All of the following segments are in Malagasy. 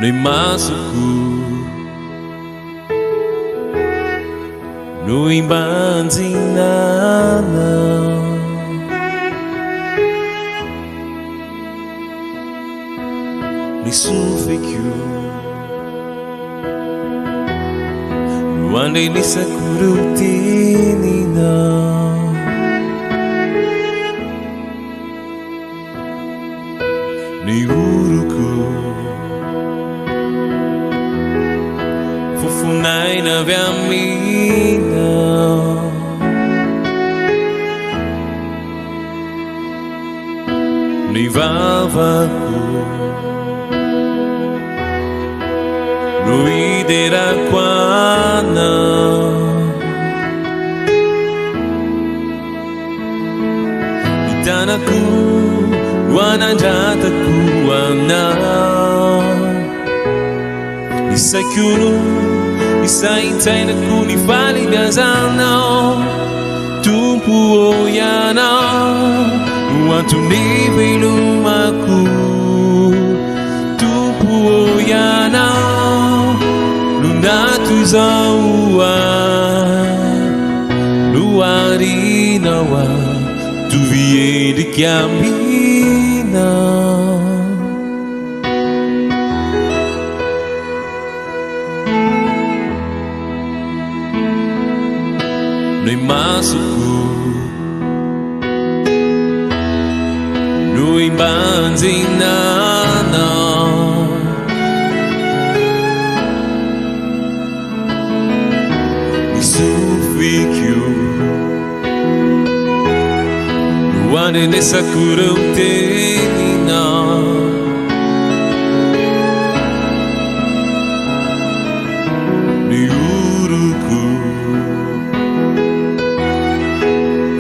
Ny masoko no imbanjinanao. Ny sofiko no andrenesako ireo teninao. Ny oroko fofonaina avy aminao. Ny vavako no hiderako anao. Ny tanako no anandratako anao. Ny saiko no isaintsainako ny fahalebiazanao. Tompo ô Ianao no antony velomako. Tompo ô Ianao no nato izao ahy. Noharinao aho mitovy endrika aminao. Ny masoko no imbanjinanao. Ny sofiko no andrenesako ireo teninao. Ny oroko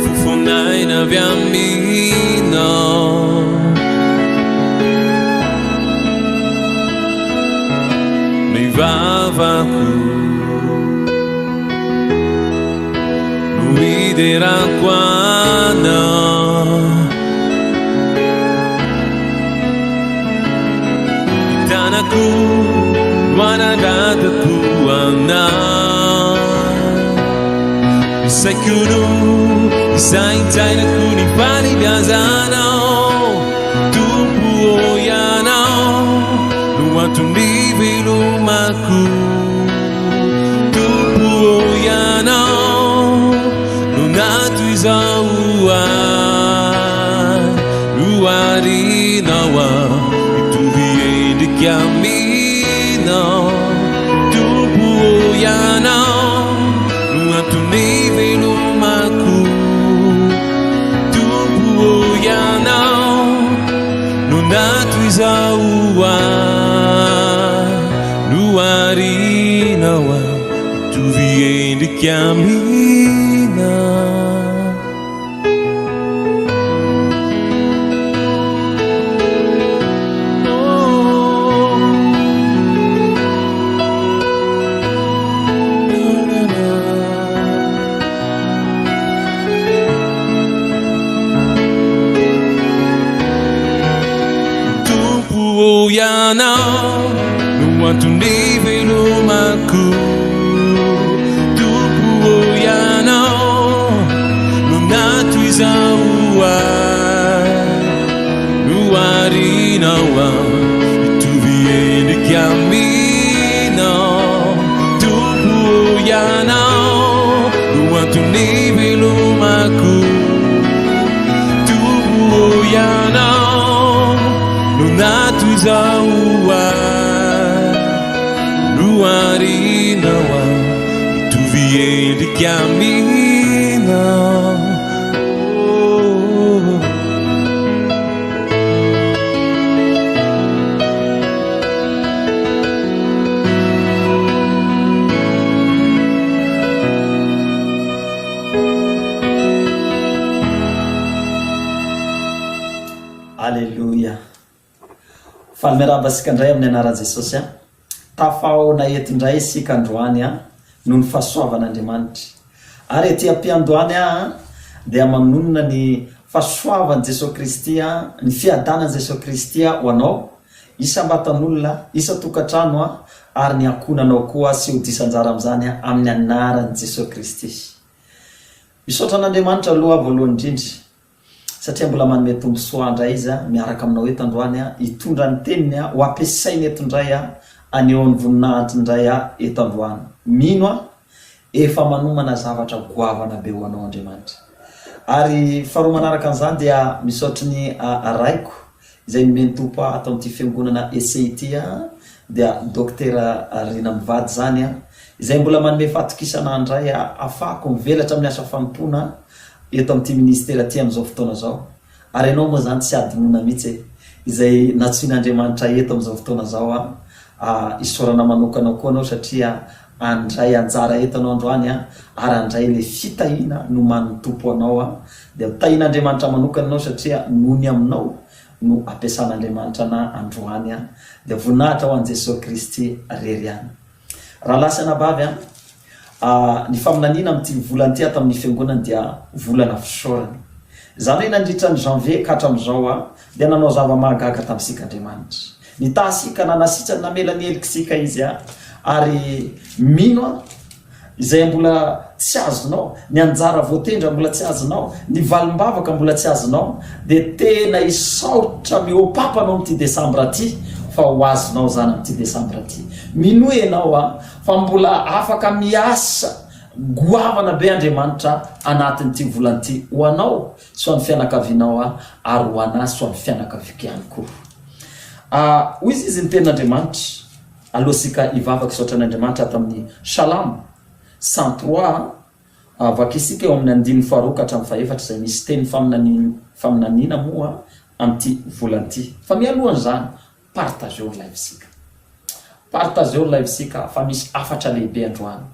fofonaina avy aminao. Ny vavako no hiderako anao. Ny tanako no anandratako anao. Ny saiko no isaintsainako ny fahalebiazanao. Tompo ô Ianao no antony ivelomako. Tompo ô Ianao no nato izao ahy. Noharinao aho hitovy endrika aminao. Tompo ô Ianao no antony ivelomako. Tompo ô Ianao no nato izao ahy. Noharinao aho hitovy endrika aminao. Tompo ô Ianao no antony ivelomako. Tompo ô Ianao no nato izao ahy. Noharinao aho hitovy endrika aminao. Tompo ô Ianao no antony ivelomako. Tompo ô Ianao no nato izao ahy. Noharinao aho hitovy endrika aminao. Oh. Aleloia. Faly miarahaba antsika indray amin'ny anaran'i Jesosy an. Tafahaona eto indray isika androany an, noho ny fahasoavan'Andriamanitra. Ary ety am-piandohany aho dia manonona ny fahasoavan'i Jesoa Kristy, ny fiadanan'i Jesoa Kristy ho anao. Isam-batan'olona, isan-tokantrano ary ny ankohonanao koa tsy ho diso anjara amin'izany amin'ny anaran'i Jesoa Kristy. Misaotra an'Andriamanitra aloha voalohany indrindra satria mbola manome tombontsoa ahy indray Izy miaraka aminao eto androany hitondra ny teniny ho ampiasainy eto indray haneho ny voninahitry indray eto androany. Mino aho efa manomana zavatra goavana be ho anao Andriamanitra. Ary faharoa manaraka an'izany dia misaotry ny Raiko izay nomen'ny Tompo ahy ato amin'ity fiangonana Ese ity dia Dokotera Rina mivady izany izay mbola manome fahatokisana ahy indray ahafahako mivelatra amin'ny asa fanompoana eto amin'ity ministera ity amin'izao fotoana izao. Ary ianao moa izany tsy hadinoina mihitsy e! Izay nantsoin'Andriamanitra eto amin'izao fotoana izao an! Isaorana manokana koa anao satria handray anjara eto anao androany an! Ary handray ilay fitahiana nomanin'ny Tompo anao an! Dia ho tahian'Andriamanitra manokana ianao satria noho ny aminao no ampiasan'Andriamanitra anà androany an! Dia voninahitra ho an'i Jesoa Kristy rery ihany. Rahalahy sy anabavy an! Ny faminaniana amin'ity volana ity ato amin'ny fiangonana dia volana fisaorana. Izany hoe nandritra ny janvier ka hatramin'izao dia nanao zava-mahagaga tamintsika Andriamanitra. Nitaha antsika, nanasitrana, namela ny helokitsika Izy ary mino aho izay mbola tsy azonao, ny anjara voatendra mbola tsy azonao, ny valim-bavaka mbola tsy azonao dia tena hisaotra mihoa-papa anao amin'ity desambra ity fa ho azonao izany amin'ity desambra ity. Minoa ianao an! Fa mbola afaka miasa goavana be Andriamanitra anatin'ity volana ity ho anao sy ho an'ny fianakavianao ary ho anà sy ho an'ny fianakaviako ihany koa. Hoy izy ny tenin'Andriamanitra, alohantsika hivavaka hisaotra an'Andriamanitra ato amin'ny Salamo 103, vakisika eo amin'ny andininy faharoa ka hatramin'ny fahefatra izay misy teny faminaniana moa amin'ity volana ity. Fa mialohan'izany, Partageo ny live sika. Partageo ny live sika fa misy hafatra lehibe androany.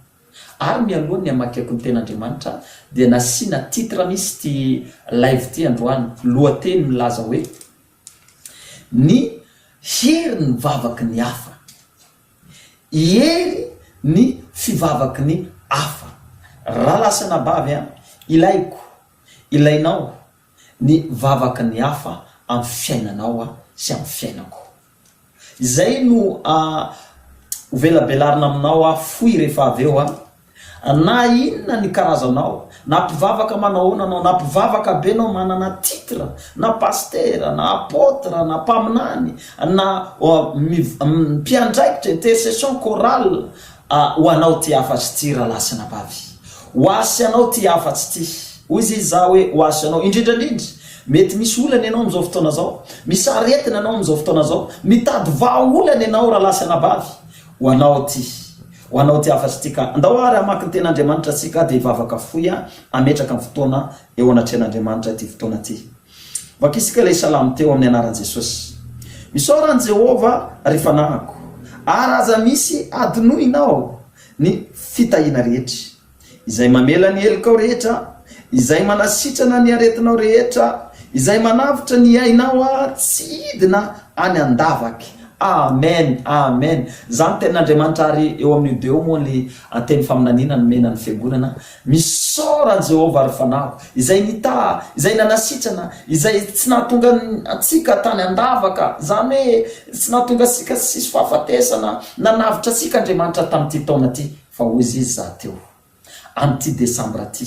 Ary mialoha ny hamakiako ny ten'Andriamanitra dia nasiana titre misy ity live ity androany, lohateny milaza hoe Ny herin'ny vavaky ny hafa. Hery ny fivavaky ny hafa. Rahalahy sy anabavy an, ilaiko, ilainao ny vavaky ny hafa amin'ny fiainanao sy amin'ny fiainako. Izay no ho velabelarina aminao aho fohy rehefa avy eo an. Na inona ny karazanao, na mpivavaka manao ahoana anao, na mpivavaka be anao manana titre, na pasitera, na apotre, na mpaminany, na mpiandraikitra, intercession, chorale, Ho anao ty hafatsy ty rahalahy sy anabavy. Ho ahy sy anao ty hafatsy ty. Hoy izy izaho hoe ho ahy sy anao. Indrindra indrindra, mety misy olana ianao amin'izao fotoana izao. Misy aretina ianao amin'izao fotoana izao. Mitady vahaolana ianao rahalahy sy anabavy. Ho anao ty. Ho anao ty hafatsy ty ka. Andao ary hamaky ny tenin'Andriamanitra tsika dia hivavaka fohy hametraka ny fotoana eo anatrehan'Andriamanitra ity fotoana ity. Vakisika ilay salamo teo amin'ny anaran'i Jesosy. Misaora an'i Jehovah, ry fanahiko, ary aza misy adinoinao ny fitahiana rehetra, izay mamela ny helokao rehetra, izay manasitrana ny aretinao rehetra, izay manavotra ny ainao tsy hidina any an-davaky. Amen! Amen! Izany tenin'Andriamanitra ary eo amin'io dia eo moa ny teny faminaniana nomena ny fiangonana Misaora an'i Jehovah, ry fanahiko, izay nitaha, izay nanasitrana, izay tsy nahatonga antsika tany an-davaka, izany hoe tsy nahatonga antsika tsisy fahafatesana, nanavotra antsika Andriamanitra tamin'ity taona ity, fa hoy Izy izaho teo, amin'ity desambra ity,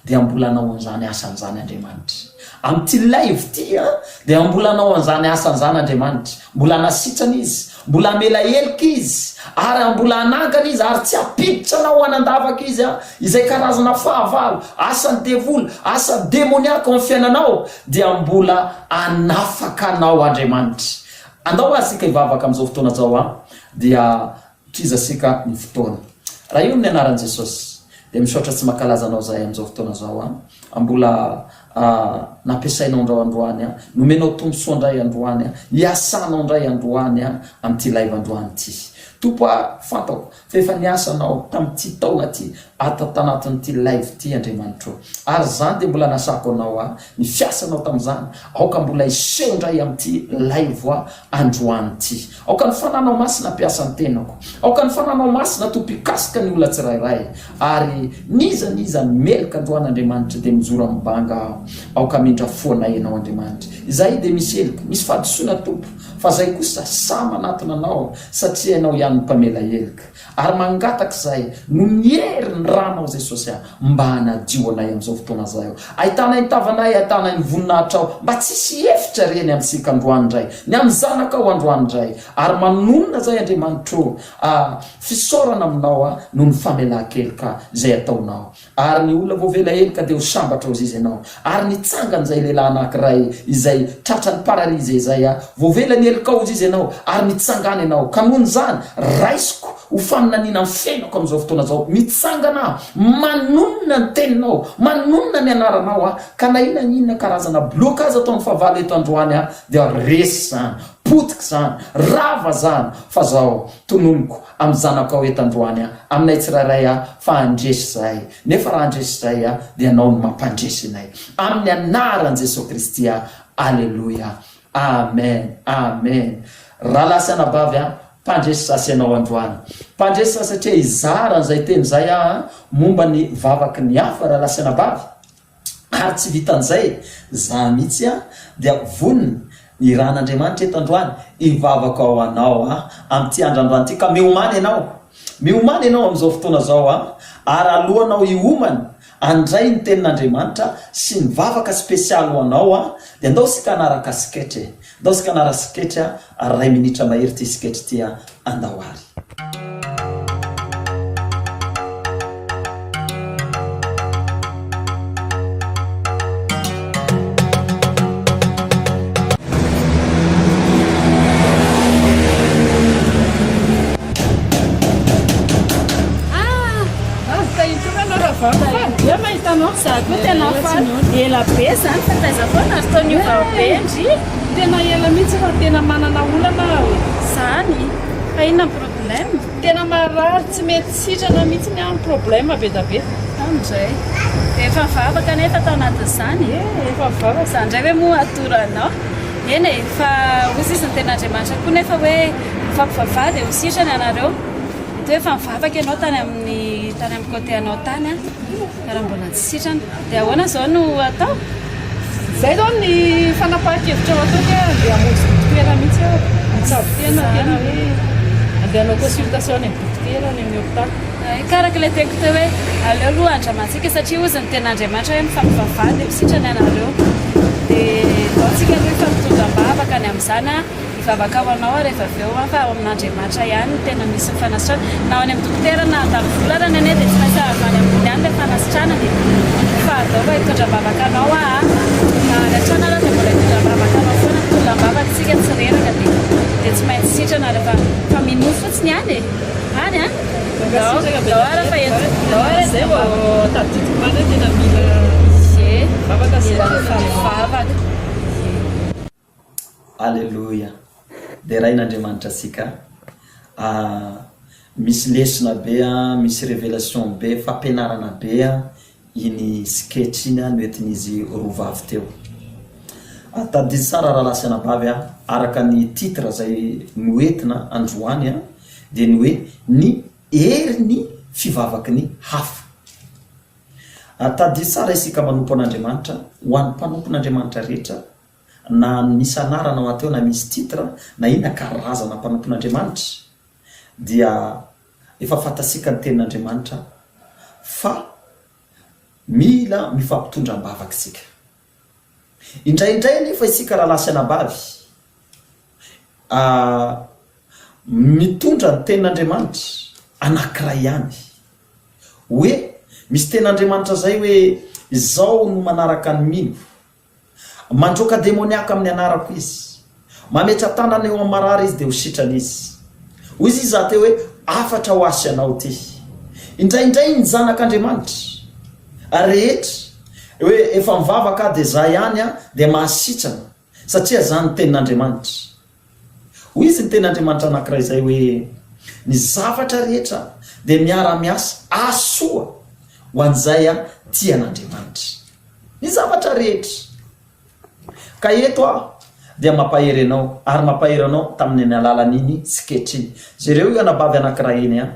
dia mbola hanao an'izany asany izany Andriamanitra. Amin'ity live ity dia mbola hanao an'izany asany izany Andriamanitra. Mbola hanasitrana Izy, mbola hamela heloka Izy, ary mbola hanangana Izy, ary tsy hampiditra anao any an-davaka Izy, izay karazana fahavalo, asan'ny devoly, asa demoniaka ao amin'ny fiainanao, dia mbola hanafaka anao Andriamanitra. Andao ary isika hivavaka amin'izao fotoana izao, dia Tohizasika ny fotoana. Raha io amin'ny anaran'i Jesosy dia misaotra sy mankalaza anao zahay amin'izao fotoana izao a mbola nampiasainao indrao androany a nomenao tombosoa indray androany a hiasanao indray androany a amin'ity live androany ity Tompo a fantako fa efa niasa anao tamin'ity taona ity ato tanatin'ity live ity Andriamanitro ary izany dia mbola nasako anao a ny fiasanao tamin'izany aoka mbola hiseho indray amin'ity live a androany ity. Aoka ny Fananao Masina hampiasa ny tenako. Aoka ny Fananao Masina Tompo hikasika ny olona tsirairay. Ary n'iza n'iza meloka androany Andriamanitra dia mijoro amin'ny banga aho. Aoka hamindra fo anay Ianao Andriamanitra. Izahay dia misy heloka, misy fahadisoana Tompo, fa izahay kosa sahy manatona Anao satria Ianao ihany no mpamela heloka. Ary mangataka izahay noho ny hery ny ranao Jesosy a, mba hanadio anay amin'izao fotoana izao. Ahitanay ny tavanay, ahitanay ny voninahitrao, mba tsy hisy hevitra re ny amintsika androany indray, ny amin'ny zanakao androany indray. Ary manonona izahay Andriamanitro o, a, fisaorana aminao a, noho ny famelan-keloka izay ataonao. Ary ny olona voavela heloka dia ho sambatra hozizy ianao. Ary nitsangana izay lehilahy anankiray izay tratran'ny paralysé izay a, voavela ny helokao hozizy ianao, ary mitsangàna ianao. Ka noho izany, raisiko ho faminaniana ny fiainako amin'izao fotoana izao. Mitsangana aho, manonona ny teninao, manonona ny anaranao aho, ka na inona na inona karazana blocage ataon'ny fahavalo eto androany aho, dia resy izany, potika izany, rava izany, fa zao, tononiko amin'ny zanakao eto androany aho, aminay tsirairay aho, fa handresy izahay. Nefa raha handresy izahay aho, dia Ianao no mampandresy anay. Amin'ny anaran'i Jesoa Kristy aho. Aleloia. Amen. Amen. Rahalahy sy anabavy a, mpandresy za sy ianao androany. Mpandresy za satria hizara an'izay teny izay aho momba ny vavaky ny hafa, rahalahy sy anabavy. Ary tsy vitan'izay, za mihitsy a, dia vonona ny ran'Andriamanitra eto androany hivavaka ho anao a, amin'ity andro androany ity, ka miomàna ianao, miomàna ianao amin'izao fotoana izao a, ary alohanao hiomana handray ny tenin'Andriamanitra sy ny vavaka spesialy ho anao a, dia ndao isika hanaraka sketch e, ndao isika hanara sketch a, ary iray minitra mahery ity sketch ity a, andao ary. Za koa tena faly. Ela be zany fa taiza foana ary toa niova be ndry. Tena ela mihitsy fa tena manana olana aho e. Zany? Fa inona ny problème? Tena marary tsy mety sitrana mihitsy aho, problème be da be. Zany indray. Dia efa nivavaka anefa tao anatin'izany? Ie, efa nivavaka. Zany indray hoe moa atoro anao. Eny e, fa hozy izy ny tenin'Andriamanitra koa nefa hoe mifampivavaha dia ho sitrana ianareo. Mety hoe efa nivavaka ianao tany amin'ny tany amin'ny côté anao tany an, fa raha mbola tsy sitrana. Dia ahoana izao no atao? Izay izao ny fanapahan-kevitra ho ataoko hoe andeha hamonjy dokotera mihitsy aho, hitsabo tena, tena hoe andeha hanao consultation any amin'ny dokotera any amin'ny hôpitaly. Ka araka ilay teniko teo hoe aleo aloha andramantsika satria hozy ny tenin'Andriamanitra hoe mifampivavaha dia ho sitrana ianareo. Dia ndao tsika aloha hifampitondra am-bavaka ny amin'izany an. Hivavaka ho anao aho rehefa avy eo an, fa ao amin'Andriamanitra ihany no tena misy ny fanasitranana. Na ao any amin'ny dokotera na handany vola arany anie dia tsy maintsy avy any ambony any ilay fanasitranana e. Fa andao fa hitondra am-bavaka anao aho an. Na any an-trano ara dia mbola hitondra am-bavaka anao foana, mitondra am-bavaka isika tsy reraka dia dia tsy maintsy sitrana rehefa fa minoa fotsiny ihany e. Any an. Ndao, ndao ara fa eto, ndao ara Izay vao tadidiko marina hoe tena mila Ie, vavaka sy mila mifampivavaka. Ie. Aleloia! Deraina Andriamanitra tsika a! Misy lesona be a, misy revelation be, fampianarana be a, iny sketch iny a noentin'izy roa vavy teo. Tadidio tsara rahalahy sy anabavy a, araka ny titre zay noentina androany a, dia ny hoe ny herin'ny fivavaky ny hafa. Tadidio tsara isika manompo an'Andriamanitra, ho an'ny mpanompon'Andriamanitra rehetra, na misy anarana ao anaty ao na misy titre na inona karazana mpanompon'Andriamanitra dia efa fantatsika ny tenin'Andriamanitra fa mila mifampitondra am-bavaka isika. Indraindray anefa isika rahalahy sy anabavy mitondra ny tenin'Andriamanitra anankiray ihany hoe misy tenin'Andriamanitra izay hoe izao no manaraka ny mino Mandroaka demoniaka amin'ny anarako izy. Mametra-tanana eo amin'ny marary izy dia ho sitrana izy. Hoy izy izaho teo hoe, Hafatra ho ahy sy anao ity. Indraindray ny zanak'Andriamanitra rehetra hoe efa mivavaka aho dia za ihany dia mahasitrana satria zany ny tenin'Andriamanitra. Hoy izy ny tenin'Andriamanitra anankiray izay hoe, Ny zavatra rehetra dia miara-miasa hahasoa ho an'izay tia an'Andriamanitra. Ny zavatra rehetra. Ka eto aho dia mampahery anao, ary mampahery anao tamin'ny alalan'iny sketch iny. Jereo io anabavy anankiray iny an.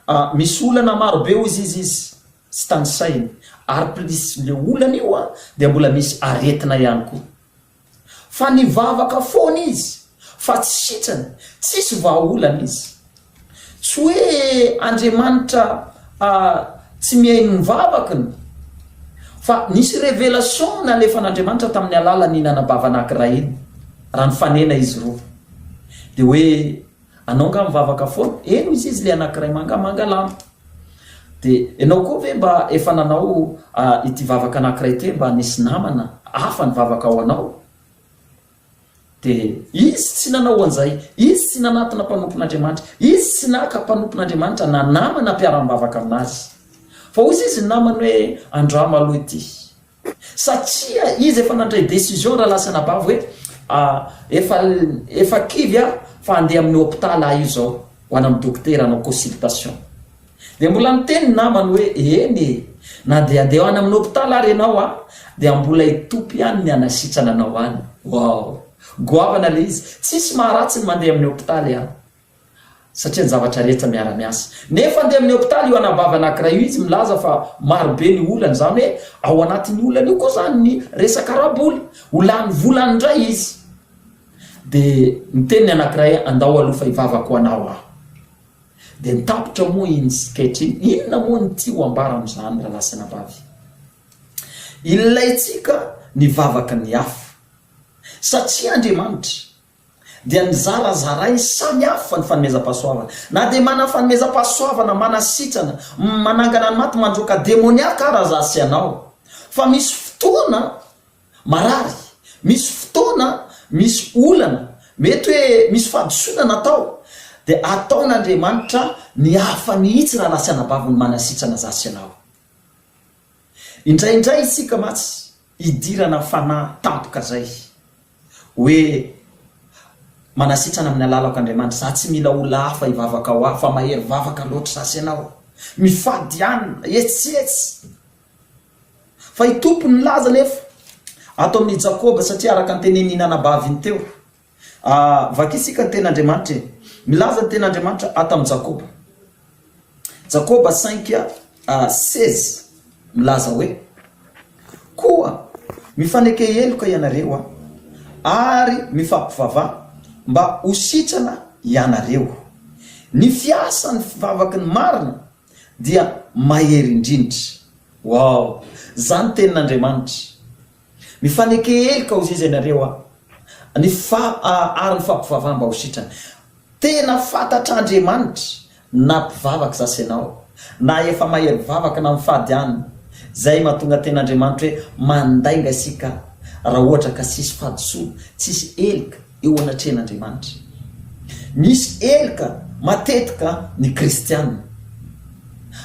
Ah, misy olana maro be hozy izy izy, tsy tanisainy. Ary plus le olana io an dia mbola misy aretina ihany koa. Fa nivavaka foana izy fa tsy sitrany, tsisy vahaolana izy. Tsy hoe Andriamanitra tsy mihaino ny vavakiny fa nisy révélation nalefan'Andriamanitra tamin'ny alalan'iny anabavy anankiray iny raha nifanena izy roa. Dia hoe Anao nga mivavaka foana? Eny hozy izy le anakiray mangamanga lamba. De enao koa ve mba efa nanao ity vavaka anakiray ity mba nisy namana hafa nivavaka ho anao? De izy tsy nanao an'izay, izy tsy nanatona mpanompon'Andriamanitra, izy tsy naka mpanompon'Andriamanitra na namana mpiara-mivavaka aminazy. Fa hozy izy ny namany hoe andramo aloha ity. Satria izy efa nandray décision rahalahy sy anabavy hoe efa efa kivy aho fa handeha amin'ny hôpital aho io zao ho any amin'ny dokotera hanao consultation. Dia mbola niteny ny namany hoe eny e, na dia handeha any amin'ny hôpital ary ianao a, dia mbola hitopy ihany ny hanasitrana anao any. Wow! Goavana ilay izy. Tsisy maharatsy ny mandeha amin'ny hôpitaly an. Satria ny zavatra rehetra miara-miasa. Nefa andeha amin'ny hopitaly io anabavy anankiray io izy milaza fa maro be ny olana, izany hoe ao anatin'ny olana io koa izany ny resaka ara-bola, ho lany vola any indray izy. Dia niteny ny anankiray andao aloha fa hivavaka ho anao aho. Dia nitapitra moa iny sketch iny, inona moa ny tia ho ambara amin'izany rahalahy sy anabavy? Ilaintsika ny vavaky ny hafa. Satria Andriamanitra dia nizarazarainy samy hafa ny fanomezam-pahasoavana. Na dia manana fanomezam-pahasoavana manasitrana, manangana ny maty, mandroaka demoniaka ara za sy ianao. Fa misy fotoana marary, misy fotoana misy olana, mety hoe misy fahadisoana natao, dia ataon'Andriamanitra ny hafa mihitsy rahalahy sy anabavy ny manasitrana za sy ianao. Indraindray isika mantsy idirana fanahy tampoka zay. Hoe manasitrana amin'ny alalako Andriamanitra, za tsy mila olona hafa hivavaka ho ahy fa mahery vavaka loatra za sy ianao. Mifady hanina, etsy sy etsy. Fa i Tompo nilaza anefa ato amin'i Jakoba satria araka ny tenenin'iny anabavy iny teo, Vakisika ny tenin'Andriamanitra e. Milaza ny tenin'Andriamanitra ato amin'i Jakoba. Jakoba cinq 16 milaza hoe, Koa mifaneke heloka ianareo ary mifampivavaha mba ho sitrana ianareo. Ny fiasan'ny fivavaky ny marina dia mahery indrindra. Wow! Zany tenin'Andriamanitra. Mifaneke heloka hozy izy ianareo a! Ny fa ary ny fampivavaham mba ho sitrana. Tena fantatr'Andriamanitra na mpivavaka za sy ianao, na efa mahery vavaka na mifady any. Zay mahatonga ten'Andriamanitra hoe mandainga isika raha ohatra ka tsisy fahadisoana, tsisy heloka eo anatrehan'Andriamanitra. Misy heloka matetika ny kristiana.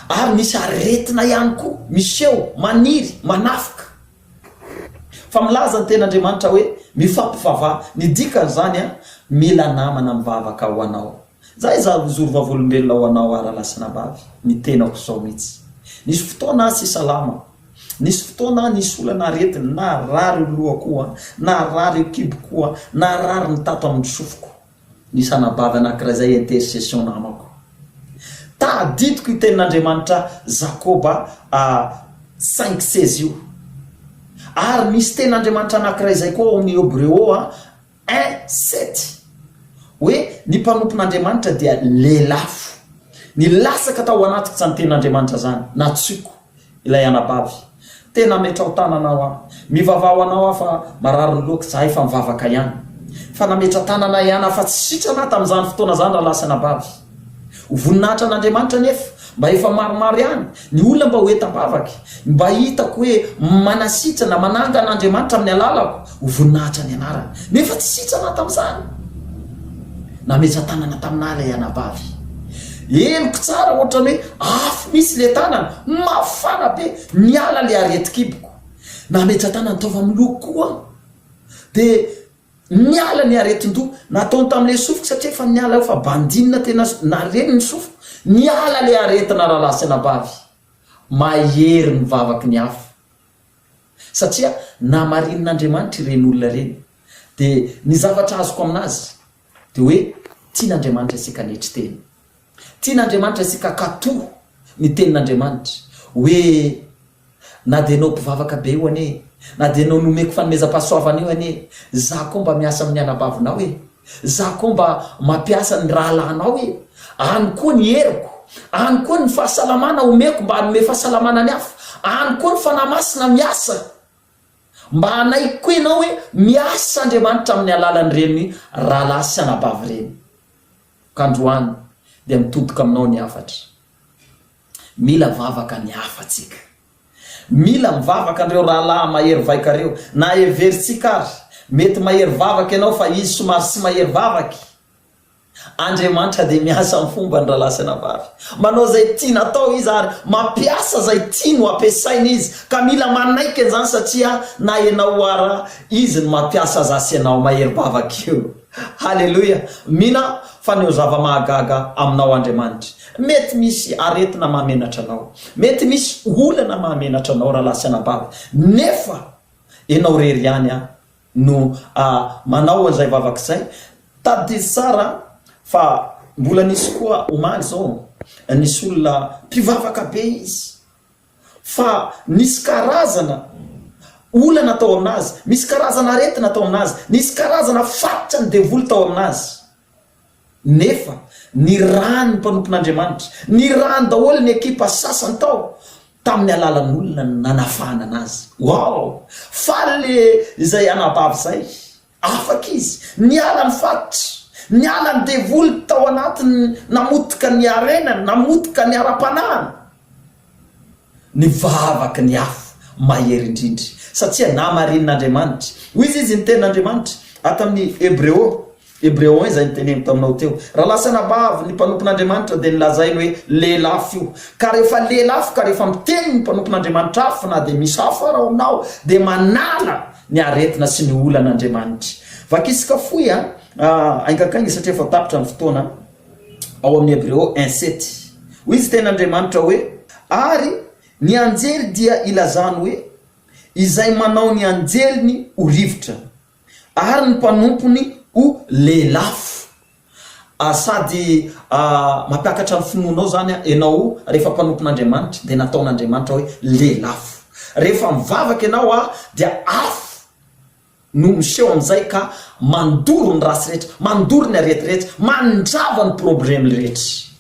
Ary misy aretina ihany koa miseho, maniry, manafoka. Fa milaza ny tenin'Andriamanitra hoe mifampivavaha. Ny dikan'izany an, mila namana mivavaka ho anao. Za izaho hijoro vavolombelona ho anao aho rahalahy sy anabavy, ny tenako izao mihitsy. Nisy fotoana aho tsy salama. Nisy fotoana aho nisy olana aretina, naharary io lohako an, naharary io kiboko an, naharary ny tato amin'ny sofiko. Nisy anabavy anankiray izay intercession namako. Tadidiko io tenin'Andriamanitra Jakoba 5:16 io. Ary misy tenin'Andriamanitra anankiray izay koa ao amin'ny Hebreo 1:7 hoe ny mpanompon'Andriamanitra dia lelafo. Nilatsaka tao anatiko izany tenin'Andriamanitra izany, nantsoiko. Ilay anabavy. Tena ametraho tanana aho. Mivavaha ho anao aho fa marary ny lohako, za efa mivavaka ihany. Fa nametra tanana ihany aho fa tsy sitrana aho tamin'izany fotoana izany rahalahy sy anabavy. Ho voninahitra an'Andriamanitra anefa, mba efa maromaro ihany ny olona mba ho entam-bavaky, mba hitako hoe manasitrana, manangana Andriamanitra amin'ny alalako, ho voninahitra ny anarany. Nefa tsy sitrana aho tamin'izany. Nametra-tanana taminà ilay anabavy. Henoko tsara ohatran'ny hoe afo mihitsy ilay tanana, mafana be, niala ilay aretin-kiboko. Nametra-tanana tao amin'ny lohako koa aho, dia niala ny aretin-doha. Nataony tamin'ilay sofiko satria efa niala eo fa bandinina tena nareny ny sofiko. Niala ilay aretina rahalahy sy anabavy. Mahery ny vavaky ny hafa. Satria namarinin'Andriamanitra ireny olona ireny. Dia ny zavatra azoko aminazy dia hoe tian'Andriamanitra isika hanetry tena. Tian'Andriamanitra isika hankatò ny tenin'Andriamanitra hoe. Na dia ianao mpivavaka be io anie, na dia ianao nomeko fanomezam-pahasoavana io anie, za koa mba miasa amin'ny anabavinao e! Za koa mba mampiasa ny rahalahinao e! Any koa ny heriko, any koa ny fahasalamana omeko mba hanome fahasalamana ny hafa, any koa ny Fanahy Masina miasa mba hanaiky koa ianao hoe miasa Andriamanitra amin'ny alalan'ireny rahalahy sy anabavy ireny. Ka androany dia mitodika aminao ny hafatra. Mila vavaka ny hafa tsika. Mila mivavaka an'ireo rahalahy mahery vaika reo. Na heverintsika ary, mety mahery vavaka ianao fa izy somary tsy mahery vavaky. Andriamanitra dia miasa amin'ny fombany rahalahy sy anabavy. Manao izay tiany atao izy ary mampiasa izay tiany ho ampiasaina izy. Ka mila manaiky an'izany satria na ianao ara izy no mampiasa aza sy ianao mahery vavaka io. Haleloia! Mino aho fa ny ho zava-mahagaga aminao Andriamanitra. Mety misy aretina mahamenatra anao. Mety misy olana mahamenatra anao rahalahy sy anabavy. Nefa ianao irery ihany no manao an'izay vavaka izay. Tadidio tsara fa mbola nisy koa omaly izao, nisy olona mpivavaka be izy. Fa nisy karazana olana tao aminazy, nisy karazana aretina tao aminazy, nisy karazana fatitra ny devoly tao aminazy. Nefa nirahan'ny mpanompon'Andriamanitra, nirahany daholo ny ekipa sasany tao, tamin'ny alalan'olona no nanafahana anazy. Wow! Faly le izay anabavy izay. Afaka izy. Niala ny fatitra. Niala ny devoly tao anatiny namotika ny harenany, namotika ny ara-panahiny. Ny vavaky ny afo mahery indrindra. Satria namarinin'Andriamanitra. Hoy izy izy ny tenin'Andriamanitra ato amin'ny Hebreo. Hebreo un izay noteneniko taminao teo. Raha lasa anabavy ny mpanompon'Andriamanitra dia nolazainy hoe lelafo io. Ka rehefa lelafo ka rehefa miteny ny mpanompon'Andriamanitra afo na dia misy afo ara ao aminao dia manala ny aretina sy ny olana Andriamanitra. Vakisika fohy a, haingakainga satria efa tapitra ny fotoana, ao amin'ny Hebreo un sept. Hoy izy tenin'Andriamanitra hoe, Ary ny anjely dia ilazany hoe, Izay manao ny anjeliny ho rivotra, ary ny mpanompony ho lelafo. Sady mampiakatra ny finoanao zany ianao rehefa mpanompon'Andriamanitra dia nataon'Andriamanitra hoe lelafo. Rehefa mivavaka ianao dia afo no miseho amin'izay ka mandoro ny ratsy rehetra, mandoro ny arety rehetra, mandrava ny problème rehetra.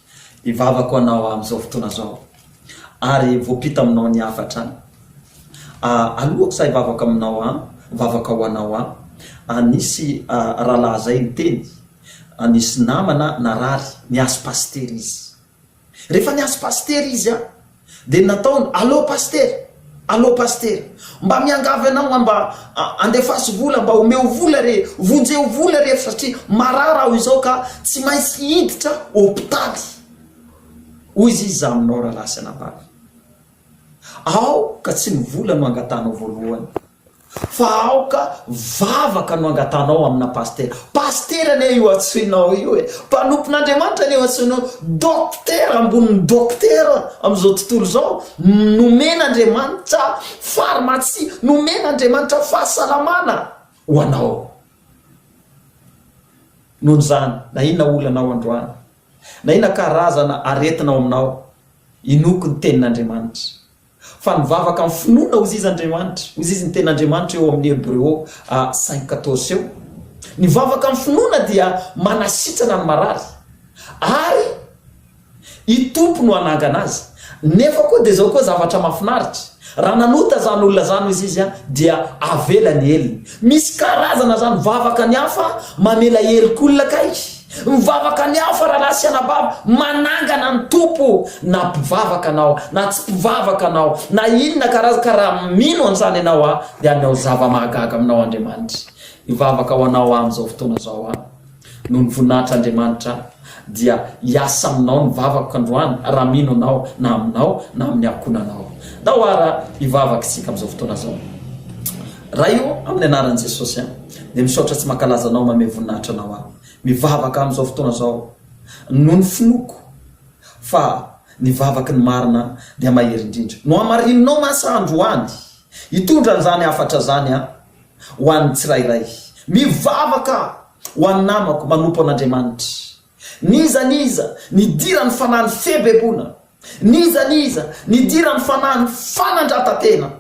Hivavaka ho anao aho amin'izao fotoana izao ary voampita aminao ny hafatra. Alohako sa hivavaka aminao aho, hivavaka ho anao aho, nisy rahalahy zay niteny Nisy namana narary, nihazo pasitera izy. Rehefa nihazo pasitera izy an, dia ny nataony, Allô pasitera, allô pasitera, mba miangavy anao aho mba andefaso vola, mba omeo vola re, vonjeo vola re satria marary aho izao ka tsy maintsy hiditra hopitaly. Hoy izy, Iza aminao rahalahy sy anabavy? Aoka tsy ny vola no angatahanao voalohany. Fa aoka vavaka no angatanao amina pasitera. Pasitera anie io antsoinao io e! Mpanompon'Andriamanitra anie io antsoinao io. Dokotera ambonin'ny dokotera amin'izao tontolo izao. Nomen'Andriamanitra pharmacie, nomen'Andriamanitra fahasalamana ho anao. Noho izany, na inona olana ao androany, na inona karazana aretina ao aminao, inoako ny tenin'Andriamanitra. Fa nivavaka amin'ny finoana hozizy Andriamanitra, hozizy ny tenin'Andriamanitra eo amin'ny Hebreo 5:14 eo. Ny vavaka amin'ny finoana dia manasitrana ny marary, ary i Tompo no hanangana azy. Nefa koa dia izao koa zavatra mahafinaritra, raha nanota izany olona izany hozy izy dia avela ny helony. Misy karazana izany vavaka ny hafa mamela helok'olona kay. Mivavaka ny hafa rahalahy sy anabavy, manangana ny Tompo na mpivavaka anao na tsy mpivavaka anao na inona karazana ka raha mino an'izany ianao a dia hanao zava-mahagaga aminao Andriamanitra. Hivavaka ho anao aho amin'izao fotoana izao aho. Noho ny voninahitr'Andriamanitra dia hiasa aminao ny vavako androany raha mino anao na aminao na amin'ny ankohonanao. Ndao ara hivavaka isika amin'izao fotoana izao. Ray o, amin'ny anaran'i Jesosy aho dia misaotra sy mankalaza Anao manome voninahitra Anao aho. Mivavaka amin'izao fotoana izao noho ny finoako fa ny vavaky ny marina dia mahery indrindra. Nohamarininao mantsy aho androany hitondra an'izany hafatra izany aho ho an'ny tsirairay. Mivavaka ho an'ny namako manompo an'Andriamanitra. N'iza n'iza nidiran'ny fanahy ny febebona. N'iza n'iza nidiran'ny fanahin'ny fanandratan-tena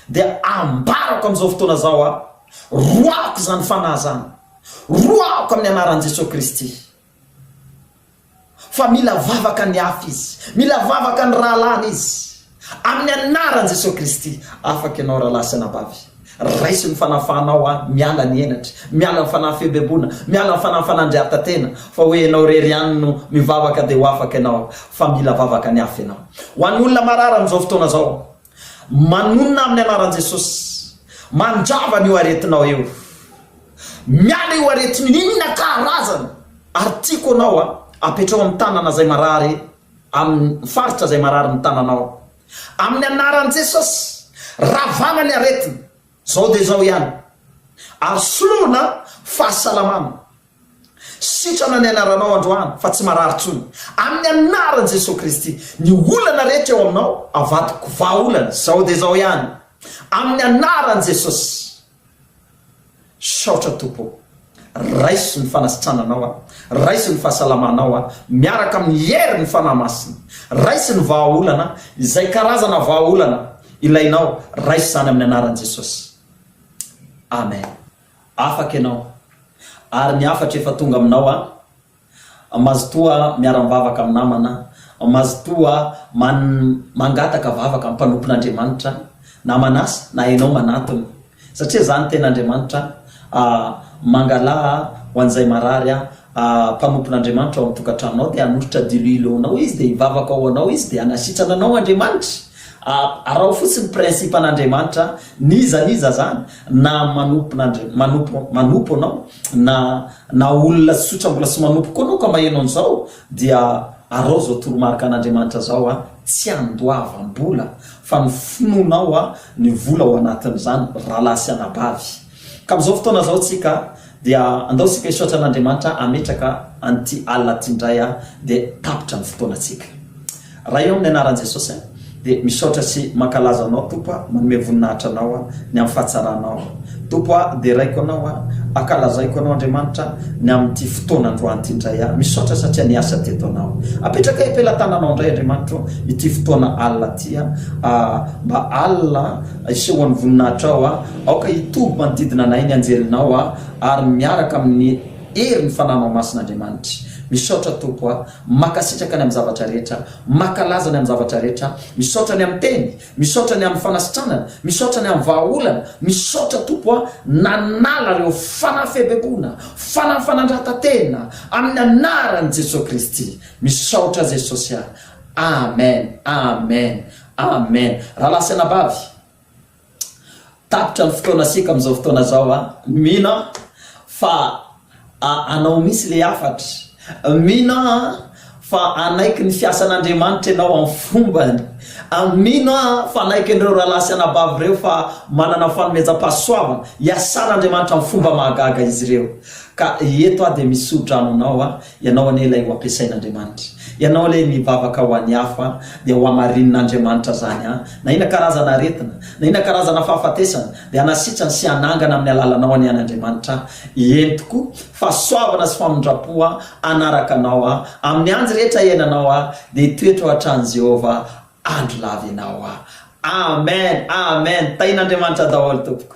dia ambarako amin'izao fotoana izao aho, roahako izany fanahy izany, roahako amin'ny anaran'i Jesoa Kristy. Fa mila vavaka ny hafa izy, mila vavaka ny rahalahiny izy. Amin'ny anaran'i Jesoa Kristy, afaka ianao rahalahy sy anabavy. Raiso ny fanafahanao aho, miala ny henatra, miala ny fanahy febebona, miala ny fanahy fanandriatan-tena, fa hoe ianao irery ihany no mivavaka dia ho afaka ianao, fa mila vavaka ny hafa ianao. Ho an'ny olona marary amin'izao fotoana izao, manonona amin'ny anaran'i Jesosy, mandrava an'io aretinao io. Miala io aretina io, inona karazany, ary tiako anao a, apetrao amin'ny tanana izay marary, amin'ny faritra izay marary ny tananao. Amin'ny anaran'i Jesosy, ravana ny aretina, zao dia zao ihany, ary soloina fahasalamana. Sitrana ny anaranao androany fa tsy marary intsony. Amin'ny anaran'i Jesosy Kristy, ny olana rehetra eo aminao avadiko vahaolana, zao dia zao ihany. Amin'ny anaran'i Jesosy. Misaotra Tompo ô. Raiso ny fanasitrananao aho, raiso ny fahasalamanao aho, miaraka amin'ny herin'ny Fanahy Masina. Raiso ny vahaolana, izay karazana vahaolana ilainao, raiso izany amin'ny anaran'i Jesosy. Amen. Afaka ianao. Ary ny hafatra efa tonga aminao aho. Mazotoa miara-mivavaka amin'ny namana, mazotoa mangataka vavaka amin'ny mpanompon'Andriamanitra, na manasa na ianao manatona. Satria izany tena Andriamanitra, mangalaha ho an'izay marary, mpanompon'Andriamanitra ao amin'ny tokantranonao dia hanolotra diloilo ho anao izy, dia hivavaka ho anao izy, dia hanasitrana anao Andriamanitra. Araho fotsiny principe an'Andriamanitra, n'iza n'iza zany, na manompon'Andri manompo manompo anao, na na olona tsotra mbola tsy manompo koa anao ka maheno an'izao, dia araho zao toromarika an'Andriamanitra zao a, tsy andoavam-bola fa ny finoanao a, ny vola ao anatin'izany rahalahy sy anabavy. Ka amin'izao fotoana zao tsika dia andao isika hisaotra an'Andriamanitra hametraka an'ity alina ity indray a, dia tapitra ny fotoanantsika. Ray ô amin'ny anaran'i Jesosy a dia misaotra sy mankalaza anao Tompo a manome voninahitra anao a ny amin'ny fahatsaranao Tompo a deraiko anao a ankalazaiko anao Andriamanitra ny amin'ity fotoana androany ity indray a misaotra satria niasa teto anao apetrakay am-pelatananao indray Andriamanitro ity fotoana alina ity a mba alina isehoan'ny voninahitrao a aoka hitoby manodidina anay ny anjelinao a ary miaraka amin'ny herin'ny Fanahinao Masina Andriamanitra misaotra Tompo a Mankasitraka ny amin'ny zavatra rehetra, mankalaza ny amin'ny zavatra rehetra, misaotra ny amin'ny teny, misaotra ny amin'ny fanasitranana, misaotra ny amin'ny vahaolana, misaotra Tompo a, nanala ireo fanahy febebona, fanahy fanandratan-tena, amin'ny anaran'i Jesoa Kristy. Misaotra Jesosy a. Amen, amen, amen. Rahalahy sy anabavy, Tapitra ny fotoana asiako amin'izao fotoana izao a! Mino aho fa anao mihitsy ilay hafatra. Mino aho fa hanaiky ny fiasan'Andriamanitra ianao amin'ny fombany. Mino aho fa hanaiky an'ireo rahalahy sy anabavy ireo fa manana fanomezam-pahasoavana hiasan'Andriamanitra amin'ny fomba mahagaga izy ireo. Ka eto aho dia misodrano anao aho Ianao anie ilay ho ampiasain'Andriamanitra. Ianao ilay mivavaka ho an'ny hafa dia ho hamarinin'Andriamanitra izany an. Na inona karazana aretina, na inona karazana fahafatesana dia hanasitrana sy hanangana amin'ny alalanao anie an'Andriamanitra. Eny tokoa, fahasoavana sy famindram-po hanaraka anao an. Amin'ny andro rehetra iainanao an, dia hitoetra ao an-tranon'i Jehovah andro lava ianao an. Amen! Amen! Tahin'Andriamanitra daholo tompoko.